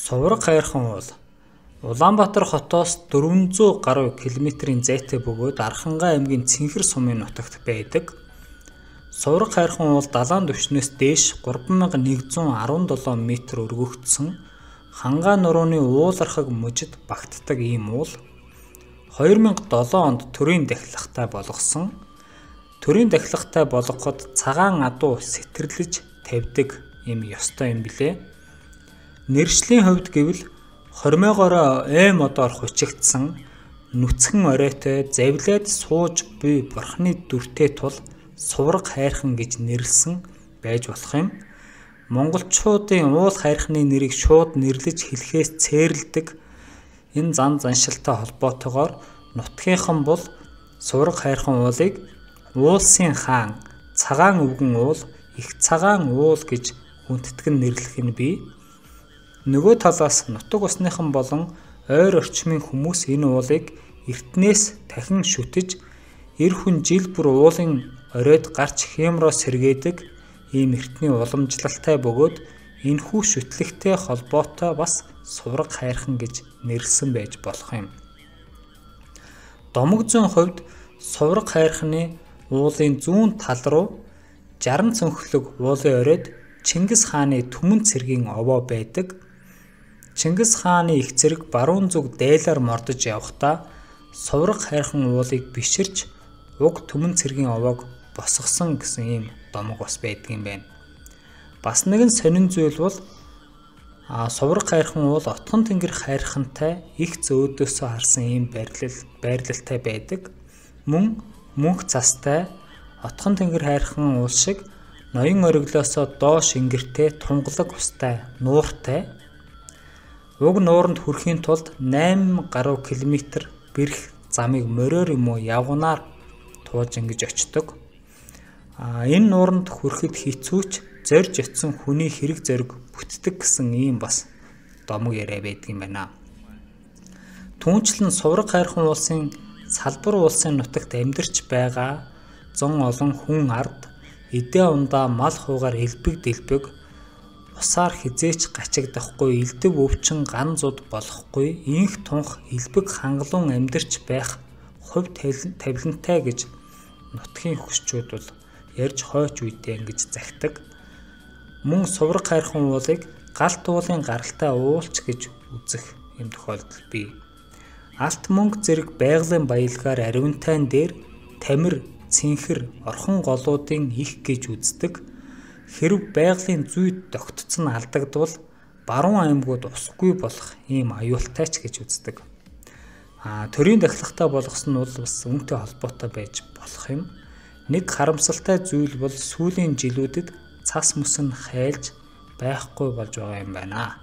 Сувраг хайрхан уул Улаанбаатар хотоос 400 гаруй километрийн зайтай бөгөөд Архангай аймгийн Цэнхэр сумын нутагт байдаг. Сувраг хайрхан уул далайн түвшнээс дээш 3117 м өргөгдсөн Хангай нурууны уулархаг мужид багтдаг ийм уул. 2007 онд төрийн дахилгатай болгосон. Төрийн дахилгатай болгоход цагаан адуу сэтэрлэж тавьдаг ийм ёстой юм билээ. Нэршлийн хувьд гэвэл хормойгоороо ой модоор хучигдсан нүцгэн оройтой завлиад сууж буй бурхны дүртэй тул сувраг хайрхан гэж нэрлсэн байж болох юм. Монголчуудын уул хайрханы нэрийг шууд нэрлэж хэлэхээс цээрлдэг энэ зан заншилтай холбоотойгоор нутгийнхан бол сувраг хайрхан уулыг уулсын хаан, цагаан өвгөн уул, их цагаан уул гэж хүндэтгэн нэрлэх нь бий. Нөгөө талаас нутаг усныхан болон ойр орчмын хүмүүс энэ уулыг эртнээс дахин шүтэж эр хүн жил бүр уулын оройд гарч хямроо сэргээдэг ийм эртний уламжлалтай бөгөөд энэхүү шүтлэгтэй холбоотой бас сувраг хайрхан гэж нэрлэсэн байж болох юм. Домог зүүн хувьд сувраг хайрханы уулын зүүн тал руу 60 цөнхлөг уулын оройд Чингис хааны түмэн цэргийн овоо байдаг. Чингис хааны их цэрэг баруун зүг дайлаар мордож явахдаа сувраг хайрхан уулыг биширч уг түмэн цэргийн овоог босгосон гэсэн ийм домог бас байдаг юм байна. Бас нэгэн сонин зүйл бол сувраг хайрхан уул отхон тэнгэр хайрхантай их зөөдөөсөө харсан ийм байрлалтай байдаг. Мөн мөнх цастай отхон тэнгэр хайрхан уул шиг ноён ориглоосоо доош ингэртэй тунгалаг устай нууртай. Уг нууранд хүрэхийн тулд 8 гаруй километр бэрх замыг мориор юм уу явганаар туулж ингэж очдог. Энэ нууранд хүрэхэд хэцүүч зорж очсон хүний хэрэг зориг бүтдэг гэсэн ийм бас домог яриа байдаг юм байна. Түүнчлэн сувраг хайрхан уулсын салбар уулсын нутагт амьдарч байгаа зун олон хүн ард эдээ ундаа мал хуугаар элбэг дэлбэг усаар хизээч гачигдахгүй элдв өвчин ган зуд болохгүй инх тунх элбэг хангалуун амьдарч байх хувь тавилантай гэж нутгийн хөсчүүд бол ярьж хойч үедээ ингэж захидаг. Мөн сувраг хайрхан уулыг галт уулын гаралтай уулч гэж үзэх юм тохиолдол бий. Алт мөнгө зэрэг байгалийн баялгаар аривнтайн дээр тамир, цэнхэр, орхон голуудын их гэж үздэг. Хэрв байгалийн зүй тогтцсон алдагдвал баруун аймагуд усгүй болох ийм аюултай ч гэж үздэг. Төрийн дахилгатай болгосон нь бол бас үүнтэй холбоотой байж болох юм. Нэг харамсалтай зүйл бол сүүлийн жилүүдэд цас мөс нь хайлж байхгүй болж байгаа юм байна.